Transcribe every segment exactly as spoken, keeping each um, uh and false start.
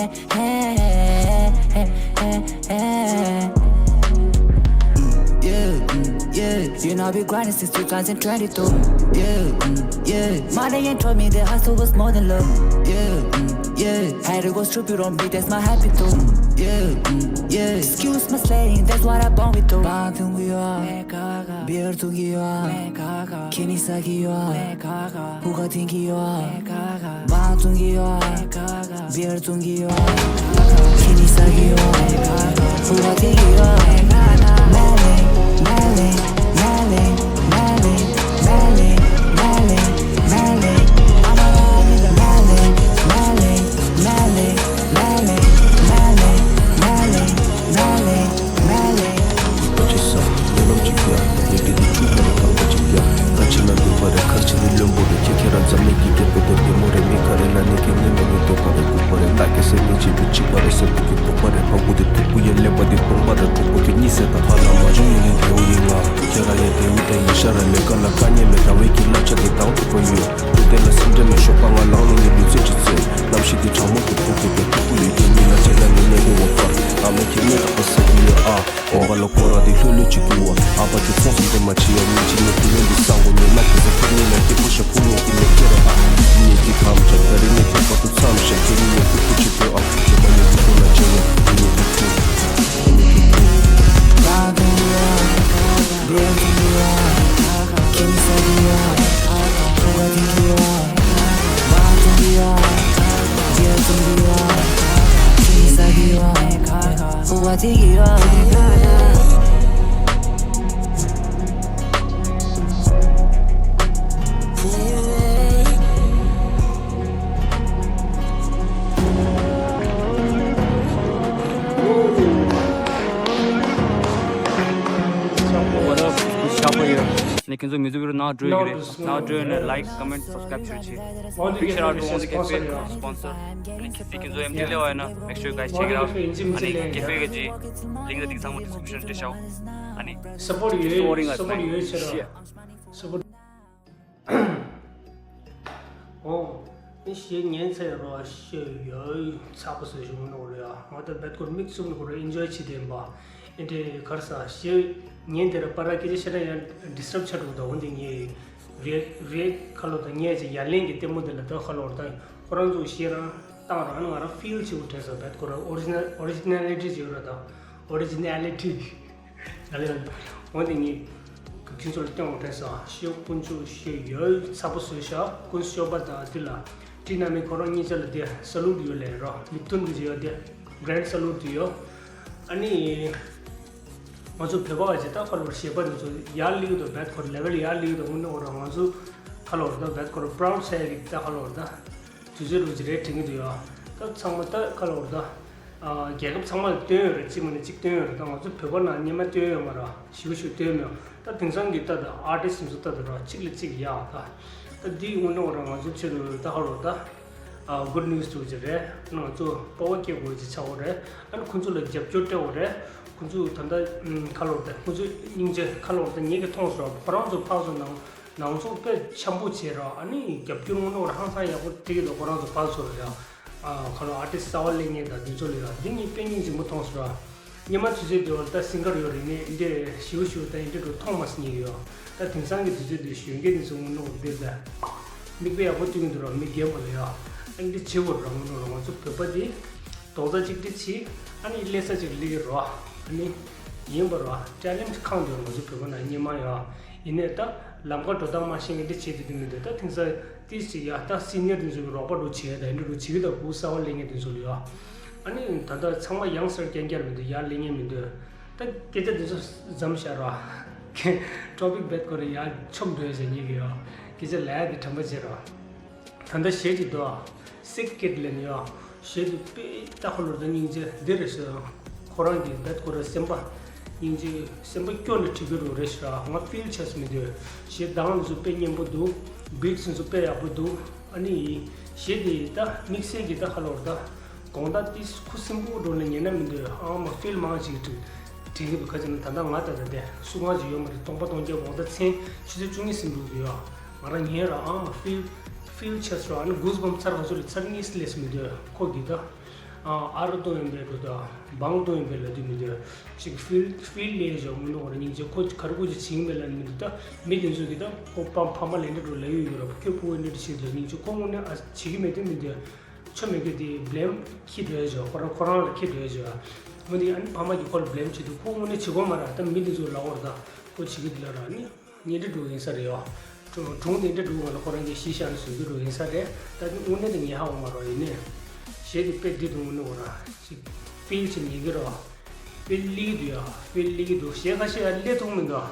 Yeah, mm, yeah, you know I've been grinding since two thousand twenty-two. Yeah, mm, yeah. My day ain't told me that hustle was more than love. Yeah, mm, yeah. Had to go stupid on beat, that's my happy too. Yeah, mm, yeah. Excuse my slang, that's what I born with though. Bang thung yo. Beer thung yo. Kenny sagi yo. Hookah thing yo. Bang thung yo. Beer thung yo. Kenny sagi yo. Hookah thing yo. Melly, melly, melly. Melly, melly, melly, melly. I'm a melly, melly, melly, melly, melly, melly, melly, melly, melly. ཡིད་པ་ཅིག་ས། ཡོ་ལམ་ཅིག་ཡ། ཡི་གེ་འདི་ཆུ་བར་རེ་གང་པ་ཅིག་ཡ། ཁ་ཆེ་ན་འདུག་པ་རེ་ཁར་ཆེ་རེ་བློན་པོ་རེ། ཁྱེད་ཁྱེད་རང་འཛམ་གླིང་གི་རྒྱལ་པོ་དེ་བདེ་མོ་རེ་མི་ག་རེ་ལ་ནི་གི་ཉི་མ་ནི་འདུག་པ་རེ་ལྐུགས་པ་རེ། ལ་ཀེ་སེ་ནི་ཅི་འདུག་ཅིག་པ་རེ་སེ་འདུག་གི་འདུག་པ་རེ། ཕ་བུ་དེ་ཐུག་པུ་ཡ་ཀླད་པ་དེ་སྟོང་པ་རེ། གྲོགས་པོ་ཁྱོད་གཉིད་སད་ད། ཧ་ལ་མ་བྱུང་ཡིན་ནི་དེའུ་ཡིན་ང་། ཁྱེད་རང་ཡང་དེའུ་དེ་ཡིན་ཤ་ར་ལས་ཀ་ལ་དཀའ་ཉེན་མེད། ཟླ་བའི་གི་གླ་ཆ་དེ་དང་ཐུག་པ་ཡོད། དུ་དེ་ལ་སེམས་ཁྲལ་མེད། ཞོགས་པ་ང་ལངས་ནས་ནི་ལུས་རྩལ་ཅི་རྩེད། གནམ་གཤིས་དེ་གྲང་མོ་དེ་ཕུག་གི་དེ་ཐུག་པུ་ཡོད་དེ་མི་ལ་ཆེ་ན་ནི་ནས་ཀོ་བོ་པར། ཨ་མ་ཁྱེད་ནི་དག་པ་ས་གི་ཡོད་ཨ། དགོན་པ་ལ་སྐོར་ར་དེ་ལྷོད་ལྷོད་ཅིག་འདུག་བ། ཨ་ཕ་དེ་ཚོང་སོང་དེ་མ་བྱེད་ཡ། ཉིན་གཅིག་ནས་དེ་ལོན་དེ་སང་དགོས་ཉེ་ན་དེ་ཚ་ཁྱེད་གཉིས་ལ་སྐྱེ་ཕོ་ཤ་ཕུ་ཉེ་དེ་ལས་སྐྱེ་ར་ཨ། ཉིན་གཅིག་གམ་ཆ་ད་རེ་ནས་ཁྱེད་པ་དུ་མཚམས་བཞག་ཁྱེད་གཉིས་ནས་ཐུག་ཐུག་ཅིག་འདུག་ཨ། ཁྱེད་མ་ཉིན་གཅིག་ཁོ་ན་བྱེད་ཡ་དེ་ནས་ཐུག་ཐུག་དེ་ནས་ཐུག་ཐུག What up? It's Chapo here. ཁྱེད་ཚོ་མིའུ་ཛིག་བི་ཌི་ཡོ་ནང་འགྲོ་ཡོད་ཀྱི་རེད། ནང་འགྲོ་ཡོད་ན་ལའིཀ་ཀོ་མེན་ཊི་སབ་སི་ཀ་རའིབ་བྱེད་ཆེ། Big shout out to Only Cafe sponsor. ཁྱེད་ཚོ་ཨེམ་ཊི་ལེ་བ་ཡིན་ན་make sure you guys check it out. ཨ་ནི་ཀེ་ཧྥེ་གི་ལིང་ཀི་དེ་ཚང་མ་ཌི་སི་ཀི་རིབ་ཤན་འབྲི་ཤོག་ཨ་ནི་སབ་པོར་ཡོད། སབ་པོར་ཡོད་ཆེ་ར། སབ་པོར། ཨོ། ཨེ་གཞས་ཉན་ཚར་རོ་ཤེས་ཡོད་ཚགས་པ་བཟོས་བྱུང་ནོ་རེད་ཨ། ང་ད་བེད་ཀོར་མིག་བཙུམ་ནོ་རེད། ཨེན་ཇོའི་བྱེད་བསྡད་པ། ཨེ་འདྲས་གར་ས་གཞས་ཉན་དེ་ར་པ་ར་སྐད་ཆ་བཤད་ན་ཡང་ཌི་སི་ཊབ་ཆགས་འགྲོ་གི་འདུག་འོན་ཏེ་ངས་རེད་རེད་ཁ་ལོ་དང་ངས་ཅིག་ཡར་ལེན་གྱི་ལྟད་མོ་དེ་ལ་ད་ཁ་ལོ་ར་ད་ཁོ་རང་ཚོ་གཞས་རང་བཏང་རང་ང་རང་ཕིལ་བྱེད་དགོས་དྲན་སོང་། བེད་ཀོར་ཨོ་རི་ཇི་ནལ་ཨོ་རི་ཇི་ནལ་ལི་ཊི་ཅིག་ཡོད་ར། ད་ཨོ་རི་ཇི་ནལ་ལི་ཊི། ང་ལ་ཡང་འོན་ཏེ་ངས་ཁྱོད་ཚོ་ལ་སྟོན་དགོས་དྲན་སོང་། ཤེས་ཀུན་སྤྱོད་ཤེས་ཡོད་ཚགས་པོ་བཟོས་ཤག་ཀུན་སྤྱོད་པ་དང་དེ་ལ་ཊི་ན་མི་ཁོ་རང་གཉིས་ཆ་ལ་དེ་ས་ལུད་ཡོད་ལས་རོ། མིག་ཏོན་གྱི་ཡོད་དེ་གྷ་རེན་ཌི་ས་ལུད་དེ་ཡོད། ཨ་ནི་ང་ཚོ་བོད་པ་བ་ཇི་ལྟར་ཁ་ལོར་གཞས་པ་དེ་ཚོ་ཡར་སླེབས་དུས་བེད་ཀོར་ལེ་ཝལ་ཡར་སླེབས་དུས་དངོས་གནས་ཁོ་རང་ང་ཚོ་ཁ་ལོར་ད་བེད་ཀོར་པ་རའུ་ཌི་ཆགས་ཡ་གི་ད་ཁ་ལོར་ད། དུས་ཚོད་རུ་ཇི་རེད་དྲན་གྱི་འདུག་ཡ། ད་ཚང་མ་ད་ཁ་ལོར་ད། རྒྱལ་ཁབ་ཚང་མ་ལ་སྟོན་ཡོད་རེད། གཅིག་མ་ནས་གཅིག་སྟོན་ཡོད་རེད། ད་ང་ཚོ་བོད་པ་ནང་སྙེ་མ་སྟོན་ཡོད་མ་རེད། ཞིའུ་ཞིའུ་སྟོན་མེད། ད་དེང་སང་གི་ད་ད་ཨར་ཊིསི་ཚོ་ད་ད་ར་གཅིག་ལ་གཅིག་ཡག་ད། ད་འདི་དངོས་གནས་ར་ང་ཚོ་ཆེད་དུ་ད་ཧ་ལོར་ད། གུཌ་ནིའུ་སི་ཚོ་ཅིག་རེད། ང་ཚོ་སྤོབས་པ་སྐྱེ་དགོས་ཅིག་ཆགས་ཡོད་རེད། ཨ་ནི་ཁོང་ཚོ་ལ་རྒྱབ་སྐྱོར་སྤྲད་དགོས་རེད། ཁོང་ཚོ་ད་ལྟ་ཁ་ལོར་ད་ཁོང་ཚོ་སྙིང་རྗེ་ཁ་ལོར་ད་ངེད་ཀྱི་མཐོང་སོང་། ཁོ་རང་ཚོ་ཕར་ཚུར་ནང་། ནང་ཚོགས་དཔེ་འཆམ་པོ་བྱས་ར། ཨ་ནི་རྒྱབ་སྐྱོར་དངོས་གནས་ཧང་སང་ཡག་པོ་སྤྲད་ཀྱི་འདུག་ཁོ་རང་ཚོ་ཕར་ཚུར་ལ་ཡ། ཨ་ཁ་ལོ་ཨར་ཊིསི་གསར་པ་སླེབས་མཁན་དང་དེ་ཚོ་ལ་ཡ་འདི་གཉིས་དཔེ་སྙིང་རྗེ་མོ་མཐོང་སོང་ར། སྙེ་མ་དུས་ཚོད་དེ་བར་ད་སིང་གར་ཡོད་རེད། ནི་འདི་ཞིའུ་ཞིའུ་ད་ཡིན་འདྲ་འགྲོ་མཐོང་མ་སོང་ཉེ་གི་ཡོད། ད་དེང་སང་གི་དུས་ཚོད་དེ་གཞོན་སྐྱེས་དེ་ཚོ་དངོས་གནས་འདི་ད་མིག་དཔེ་ཡག་པོ་སྟོན་གྱི་འདུག་ར། མི་རྒན་པ་ལ་ཡ། ཨ་འདི་བྱེད་དགོས་ར། དངོས་གནས་ར་ང་ཚོ་བོད་པ་དེ། རྡོག་རྩ་གཅིག་སྒྲིལ་བྱེད། ཨ་ནི་སླེབས་ས་ཅིག་སླེབས་ཀྱི་རོ། ཨ་ནི། ཡིན་པ་རོ། ཊེ་ལེན་ཊི་ཁེངས་འདུག་ང་ཚོ་བོད་པ་ནང་སྙེ་མ་ཡོད། ཡིན་ནའི་ད་ལམ་ཁ་འགྲོ་སྟངས་མ་ཤེས་མཁན་དེ་བྱེད་དུས་དེ་མི་འདུག་ད་དེང་སང་ཏིས་ཅིག་ཡ་ད་སི་ནི་ཡར་དེ་ཚོ་གི་རོགས་པ་འདྲ་བྱེད་ད་ཡིན་འདྲ་འདྲ་བྱེད་ཀྱི་ད་བུ་གསར་པ་སླེབས་མཁན་དེ་ཚོ་ལ་ཡ། ཨ་ནི་ད་ལྟ་ཚང་མ་ཡང་སར་རྐྱང་རྐྱང་མི་འདུག་ཡར་སླེབས་མཁན་མི་འདུག་ད་སྐད་ཆ་དེ་ཚོ་མཚམས་བཞག་རོ། ཊོ་པིག་བེད་ཀོར་ཡར་མཆོང་འགྲོ་ཡ་བྱེད་ཉེ་གི་ཡོད། སྐད་ཆ་ལབ་ཡ་དེ་དྲན་པ་བརྗེད་རོ། ད་ལྟ་གཞས་ཅིག་འདུག་ཨ། སིག་ཀིཌ་ལབ་ནས་ཡོད། གཞས་དེ་དཔེ་ལྟ་ཁོ་ལོ་ད་སྙིང་རྗེ་འདི་རེད་ཟེར། ཁོ་རང་གི་བེད་ཁོ་རང་སེམས་པ་སྙིང་རྗེ་སེམས་པ་སྐྱོ་ནས་བྲིས་གི་རུ་རེད་ཟེར། ང་ཕིལ་བྱས་སུ་མི་འདོད། གཞས་གདངས་ཚོ་དཔེ་སྙན་པོ་འདུག་བིཊ་ཚོ་དཔེ་ཡག་པོ་འདུག་ཨ་ནི་གཞས་དེ་ད་དམིགས་བསལ་གྱི་ད་ཁ་ལོ་ད་དགོང་དག་ཏིས་ཁུ་སིམ་པོ་འགྲོ་ནས་ཉན་ན་མི་འདོད་ཨང་མ་ཕིལ་མང་ཅིག་བྲིས། དྲན་གྱི་འདུག་ག་ཅི་ན་ད་ལྟ་ང་ད་ལྟ་དེ་སུ་གང་ཅིག་ཡོད་མ་རེད། སྟོང་པ་སྟོང་རྐྱང་དགོང་དག་མཚན་ཆུ་ཚོད་བཅུ་གཉིས་ཟིན་འདུག་ཡོད། ང་རང་ཉལ་ར་ཨང་མ་ཕིལ་ཕིལ་ཆེ་སོ་ཨ་ནི་གུས་བམ་ཚར་ག་ཚོད་ལ་ཚར་གཉིས་སླེབས་མི་འདུག་ཁོ་གི་ད་ ཨ་ཨ་རུ་གཏོང་ཡོང་པའི་འགྲོ་ད། བང་གཏོང་ཡོང་པའི་ལ་དུས་མི་འདུག་ཅིག་ཕིལ་ཕིལ་ལས་བཞག་མི་འདུག་ར། སྙིང་རྗེ་ཁོ་ག་རེ་ཁོ་ཅིག་བྱིང་མེད་ལ་མི་འདུག་ད་མི་དེ་ཚོ་གི་ད་ཁོ་ཕ་ཕ་མ་ལས་འདྲ་འགྲོ་ལ་ཡོད་ཡོད་ར། ཁྱོད་ཕུ་བོ་འདྲ་འདྲ་བྱེད་འདུག་སྙིང་རྗེ་ཁོ་དངོས་གནས་ཨ་བྱེད་ཀྱི་མེད་དུས་མི་འདུག་ཆོ་མེད་གི་དེ་བླེམ་ཁྱི་འགྲོ་ཡ་བཞག་ཁོ་རང་ཁོ་རང་ལ་ཁྱི་འགྲོ་ཡ་བཞག་འོ་དེ་ཨ་ནི་ཕ་མ་གི་ཁོ་ལ་བླེམ་བྱེད་དུས་ཁོ་དངོས་གནས་བྱེད་དགོས་མ་ར། ད་མི་དེ་ཚོ་ལ་འོར་ད་ཁོ་བྱེད་ཀྱི་འདུག་ལ་ར་ནི། ཉེ་འདྲེ་འགྲོ་ཡིན་ས་རེད་ཡོ། གྲོང་གྲོང་དེ་འདྲེ་འགྲོ་ང་ལ་ཁོ་རང་གིས་གཞི་བཞག་ནས་བཟོ་རྒྱུ་འགྲོ་ཡིན་ས་རེད། ད་དངོས་གནས་དེ་ངས་ཧ་གོ་མ་རོགས་ཡིན་ནས། གཞས་དེ་དཔེ་འདི་དུང་ནོ་ར། ཅིག་ཕིལ་ཅིག་ཉན་གི་རོ། ཕིལ་ལི་གི་འདུག་ཡ། ཕིལ་ལི་གི་འདུག་གཞས་ཁ་ཤས་ཡ་ལེ་ཐུང་མི་འདུག་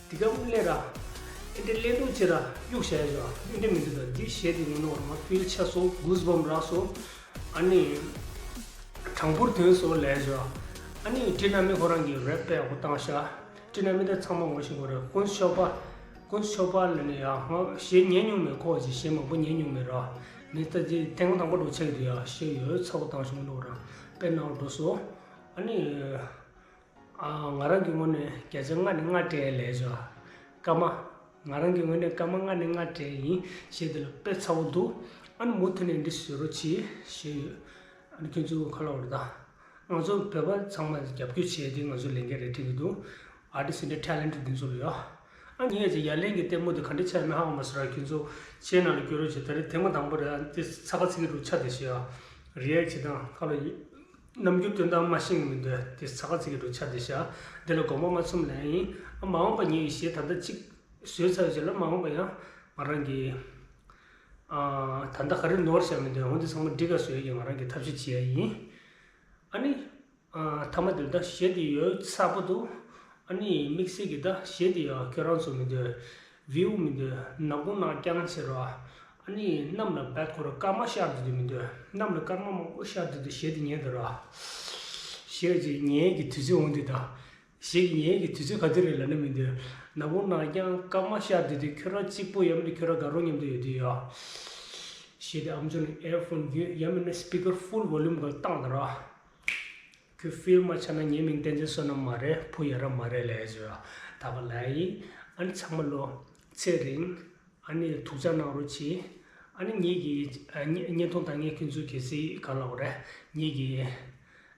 དེ་ག་མི་ལེ་ར། ཨེ་འདྲེ་ལེ་འདུག་ཅེ་ར་གཡུག་བྱ་ཡ་ཡོ། ཨེ་འདྲེ་མི་འདུག་ད་འདི་གཞས་དེ་ངོ་ནོ་ར་ང་ཕིལ་ཆ་སོ་གུས་བམ་རག་སོ། ཨ་ནི། གྲངས་འབོར་ཐོན་སོ་ལས་ཡོ། ཨ་ནི་ཏྲི་ན་མི་ཁོ་རང་གིས་རེབ་དཔེ་ཡག་པོ་བཏང་ཤག་ཏྲི་ན་མི་ད་ཚང་མ་ངོ་ཤེས་ཀྱི་རེད། ཀུན་ཤོ་པ། ཀུན་ཤོ་པ་ལ་ནི་ཡ་ང་གཞས་ཉན་མྱོང་མེད། ཁོ་གི་གཞས་མང་པོ་ཉན་མྱོང་མེད་ར། མི་ད་ཅི་ཐེངས་དང་པོ་འགྲོ་ཆགས་ཀྱི་འདུག་ཡ། གཞས་ཡོད་ཚ་པོ་བཏང་བྱུང་འདུག་ར། དཔེ་ནང་འགྲོ་སོ། ཨ་ནི། ཨ་ང་རང་གི་ངོས་ནས་བརྒྱ་ཆ་ལྔ་ནས་ལྔ་སྤྲད་ལས་བྱ། སྐར་མ། ང་རང་གི་ངོས་ནས་སྐར་མ་ལྔ་ནས་ལྔ་སྤྲད་ཡིན། གཞས་འདི་ལ་དཔེ་ཚ་པོ་འདུག་ཨ་ནི་མུ་མཐུད་ནས་འདི་བཟོ་རོགས་གྱིས་ཞེས་ཡོད། ཨ་ནི་ཁྱོད་ཚོ་ག་ལ་བར་ད། ང་ཚོ་བོད་པ་ཚང་མ་རྒྱབ་སྐྱོར་བྱས་ཏེ་ང་ཚོ་ལས་འགན་རེ་འཁྲི་གི་འདུག་ཨར་ཊི་སི་ཊི་འདི་ཊེ་ལེན་ཊི་འདི་ཚོ་ལ་ཡ། ཨ་ངས་ཀྱི་ཡ་ལན་གྱི་ལྟད་མོ་འདི་ག་འདྲ་ཆགས་མེད་ཧ་གོ་མ་སོང་ར། ཁྱོད་ཚོ་ཆེ་ནང་ལ་སྐྱོར་རོགས་བྱེད། ད་རེས་ཐེངས་མ་དང་པོ་རེད། ཨ་འདི་ཚ་ཁ་ཚིག་གི་རུ་ཆ་དེ་ཞེ་ཡ། རི་ཨེག་བྱེད་སྟངས་ཁ་ལོ་ཡིན། རྣམ་འགྱུར་སྟོན་སྟངས་མ་ཤེས་ཀྱི་མི་འདུག་དེ་ཚ་ཁ་ཚིག་གི་རུ་ཆ་དེ་ཤ། དེ་ལ་དགོངས་པ་མ་ཚོམས་ལན་ཡིན། ཨ་མ་འོངས་པ་ངེད་ཀྱི་གཞས་ད་ལྟ་གཅིག་བཟོས་ཚར་རྗེས་ལ་མ་འོངས་པ་ཡང་ང་རང་གི་ཨ་ད་ལྟ་ག་རེ་ནོར་བཞག་མི་འདུག་འོན་ཏེ་ཚང་མ་འགྲིག་ག་བཟོ་ཡ་གི་ང་རང་གི་ཐབས་ཤེས་བྱེད་ཡ་ཡིན། ཨ་ནི་ཨ་མཐའ་མ་དེ་ལ་ད་གཞས་དེ་ཡོད་ཚ་པོ་འདུག་ཨ་ནི་དམིགས་བསལ་གྱི་ད་གཞས་དེ་ཡང་ཁྱོད་རང་ཚོ་མི་འདུག་ཝིའུ་མི་འདུག་ནག་པོ་ནག་རྐྱང་བྱེད་རོགས། ཨ་ནི་གནམ་ལ་བད་ཁོ་ར་སྐར་མ་ཤར་དུ་དུ་མི་འདུག་གནམ་ལ་སྐར་མ་མང་པོ་ཤར་དུ་དུ་གཞས་དེ་ཉན་དུ་རོགས། གཞས་ཅིག་ཉན་གྱི་དུས་ཚོད་འོང་དུས་ད། གཞས་ཀྱི་ཉན་གྱི་དུས་ཚོད་ག་དུས་རེད་ལབ་ན་མི་འདུག་ནག་པོ་ནག་རྐྱང་སྐར་མ་ཤར་དུ་དུ་ཁྱོད་རང་གཅིག་པོ་ཡམ་དུ་ཁྱོད་རང་དགའ་རོགས་མཉམ་དུ་ཡོད་དུས་ཡོ། གཞས་དེ་ཨམ་ཅོག་ནས་ཨེར་ཕོན་གྱོན་ཡང་མིན་ན་སི་པི་ཀར་ཕུལ་ཝོ་ལུམ་ག་བཏང་དུ་རོགས། ཁོས་ཕིལ་མ་ཆགས་ན་ངའི་མིང་བསྟན་འཛིན་བསོད་ནམས་མ་རེད། བུ་ཡ་རབས་མ་རེད་ལབ་ཡ་ཟེར་བ་ད་ག་ལབ་ཡ་ཡིན། ཨ་ནི་ཚང་མ་ལོ་ཚེ་རིང་། ཨ་ནི་ཐུགས་ཅག་གནང་རོགས་གྱིས། ཨ་ནི་ངེད་ཀྱི་ཨ་བརྙན་བརྙན་ཐུང་དང་ངས་ཁྱོད་ཚོ་གལ་སྲིད་ག་ལབ་དགོས་རེད། ངེད་ཀྱི་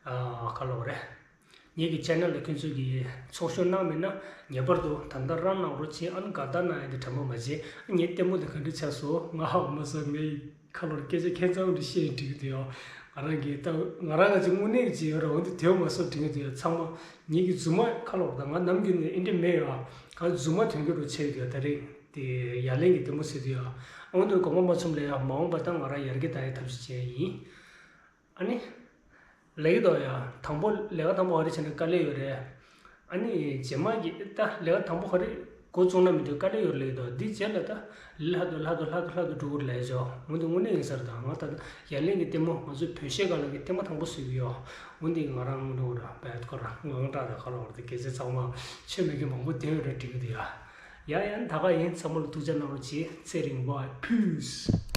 ཨ་ག་ལབ་དགོས་རེད། ངེད་ཀྱི་ཆེ་ནལ་ལ་ཁྱོད་ཚོ་གིས་ཚོགས་ཞུགས་གནང་མེད་ན་ངེས་པར་དུ་ད་ལྟ་རང་གནང་རོགས་གྱིས། ཨ་ནི་དགའ་རྟགས་གནང་ཡ་དེ་དྲན་པ་མ་བརྗེད། ཨ་ངའི་ལྟད་མོ་དེ་ག་འདྲ་ཆགས་སོང་ང་ཧ་གོ་མ་སོང་། ངའི་ཁ་ལོར་སྐད་ཆ་ཁྱད་མཚར་འདྲ་བཤད་འགྲིག་གི་འདུག་ཡོ། ང་རང་གིས་ད་ང་རང་ང་ཅིག་དངོས་གནས་ཀྱི་ཅིག་ཡོད་ར། འོན་ཏེ་དེ་མ་སོང་འགྲིག་གི་འདུག་ཡོ། ཚང་མ་ངེད་ཀྱི་རྫུན་མ་ཁ་ལོར་དང་ང་ནམ་རྒྱུན་ནས་ཨེ་འདྲ་མེད་ཡོ། གང་རྫུན་མ་དོན་གྱི་རུ་ཆེ་གི་ད་རེད་དེ་ཡ་ལན་གྱི་ལྟད་མོ་ཟེར་དུས་ཡོ། འོན་ཏེ་དགོངས་པ་མ་ཚོམས་ལ་ཡ་མ་འོངས་པ་ད་ང་རང་ཡར་རྒྱས་གཏང་ཡའི་ཐབས་ཤེས་བྱས་ཡིན། ཨ་ནི། ལེགས་འདུག་ཡ། དང་པོ་ལས་ཀ་དང་པོ་ག་རེ་བྱས་ན་དཀའ་ལས་ཡོད་རེད། ཨ་ནི་རྗེས་མ་གི་ད་ལས་ཀ་དང་པོ་ག་རེ་འགོ་བཙུགས་ན་མི་འདུག་དཀའ་ལས་ཡོད་ལེགས་འདུག་འདི་རྗེས་ལ་ད་ལྷ་དུ་ལྷ་དུ་ལྷ་དུ་ལྷ་དུ་འགྲོ་གི་རེད་ལས་ཆོག་འོན་ཏེ་དངོས་གནས་ཡིན་ས་རེད། ད་ང་ད་ཡ་ལན་གྱི་ལྟད་མོ་ང་ཚོའི་བོད་གཞས་སྒང་ལ་གི་ལྟད་མོ་དང་པོ་བཟོས་ཀྱི་ཡོད། འོན་ཏེ་ང་རང་ངོ་ར་བད་ཁོ་ར་ངང་སྐྲག་དང་ཁ་ལོ་བར་དུ་སྐད་ཆ་ཚང་མ་ཆོད་མེད་ཀྱི་མང་པོ་བསྟན་ཡོད་རེད་འགྲིག་གི་འདུག་ཡ། ཡ་ཡ་ད་ག་ཡིན། ཚང་མ་ལ་ཐུགས་ཅག་གནང་རོགས་གྱིས། ཚེ་རིང་བའི་peace།